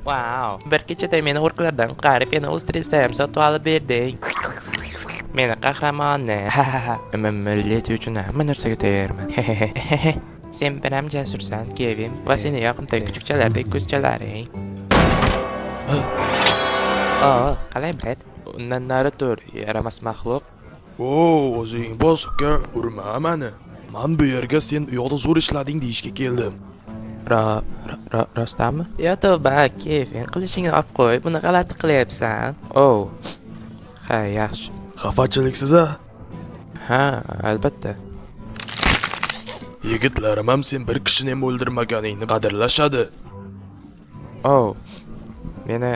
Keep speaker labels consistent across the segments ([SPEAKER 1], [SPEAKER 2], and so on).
[SPEAKER 1] Wow. Bir kechada meni o'rklardan qutqarib, yana o'z ham sotib olib berding. Meni qahramonim. Men millat uchun hamma narsaga tayyorman. Sen biram jasursan, Kevin, va seni yoqimtoy kuchukchalardek ko'zchalaring. O, qalay, Brad? Undan nari tur, yaramas maxluq.
[SPEAKER 2] O, o'zing bos, uka, urma mani. Man bu yerga sen u yoqda zo'r ishlading deyishga keldim.
[SPEAKER 1] Rostdanmi? Yo tavba, Kevin, qilichingni olib qo'y, buni g'alati qilyapsan. Oh. Ha, yaxshi.
[SPEAKER 2] Xafachiliksiz a?
[SPEAKER 1] Ha, albatta.
[SPEAKER 2] Yigitlarim ham sen bir kishini ham o'ldirmaganingni qadrlashadi.
[SPEAKER 1] Oh. Meni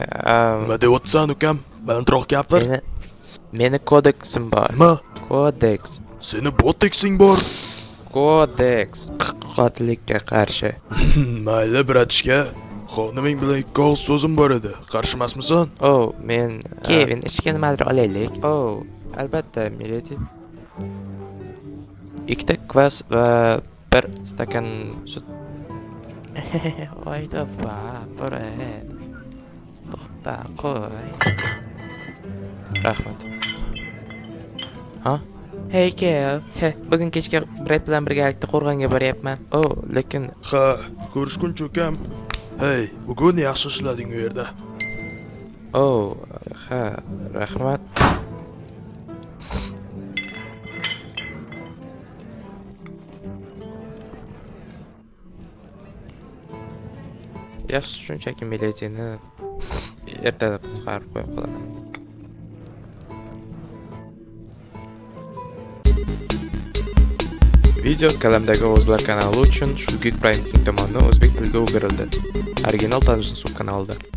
[SPEAKER 2] Nima deyapsan, ukam? Balandroq gapir.
[SPEAKER 1] meni kodeksim bor.
[SPEAKER 2] Nima?
[SPEAKER 1] Kodeks.
[SPEAKER 2] Seni boteksing bor.
[SPEAKER 1] Kodeks. Qotillikka qarshi.
[SPEAKER 2] Mayli, bratishka. Xoniming bilan ikki og'iz so'zim bor edi. Qarshi emasmisan?
[SPEAKER 1] Oh, men Kevin, ichga nimadir olaylik. Oh, albatta, milady. Ikkita kvas va bir stakan sut. Voy tavba, Brad. To'xta, qo'y. Rahmat. Ha? Hey Kev, he, bugun kechga Brad bilan birgalikda qo'rg'onga boryapman. Oh, lekin
[SPEAKER 2] Ha, ko'rishguncha, ukam. Hey, bugun yaxshi ishlading u yerda.
[SPEAKER 1] Oh, ha, rahmat. Yaxshi, shunchaki miladini ertalab qutqarib qo'ya qolaman. Video Kalamdagi ovozlar kanali uchun Shulgik Prime King tomonidan o'zbek tiliga o'girildi. Original Tanishsuv kanalida.